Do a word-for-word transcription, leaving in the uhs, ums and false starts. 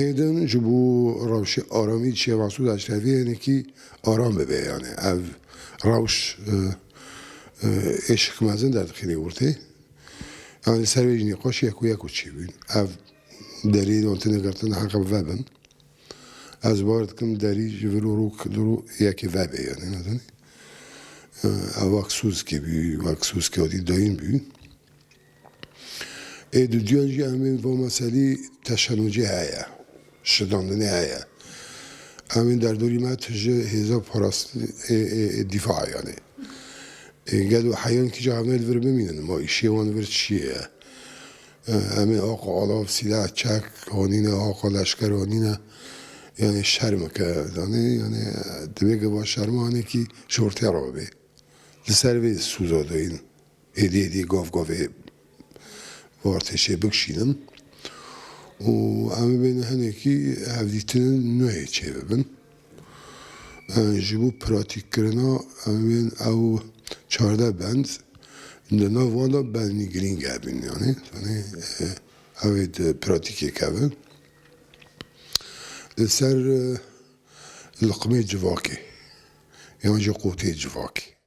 Êdin ji bo rewşê aramî çêva Sûd Eşrefî hinekî aram bibe, yani ev rewş, e, e, êşik mezin derdixînê ortê. Yani ser vê jî nîqaş yek û yek û çêbûn. Ev derî dan tine girtin heqe vebin. Ez bar dikim derî ji vir û rûk du yekê vebe, yani nedin. E, ev wek Sûzkî bû, wek Sûzkî hatî dayîn bû. Ê duduyan jî em ê va meselî teşenûcê heye, şidandinê heye. Em ê derdorî me tu ji hêza parastin ê, ê, ê dîfa, yani. Ê ged û heyan kî ji hev ne li vir bimînin, ma îşê wan vir çi ye? Ê, em ê aqa alav, sîleh, çek hanîne, aqa leşker hanîne. Yani şerm ke, yani, yani divê gava şerma hanekî ji ortê re bê. Li ser vê sûza dayîn. Êdî êdî gav gavê artêşê bikişînin û em ê bên hinekî hevdîtinên nû yê çêbibin. E, ji bo pratîkkirina em ên ew çardeh bend, di nav wan de bendî girîng hebin, yani, yani, e, ew ê di pratîkê kevin. Li ser, e, liqmê civakê yan jî qotê civakê.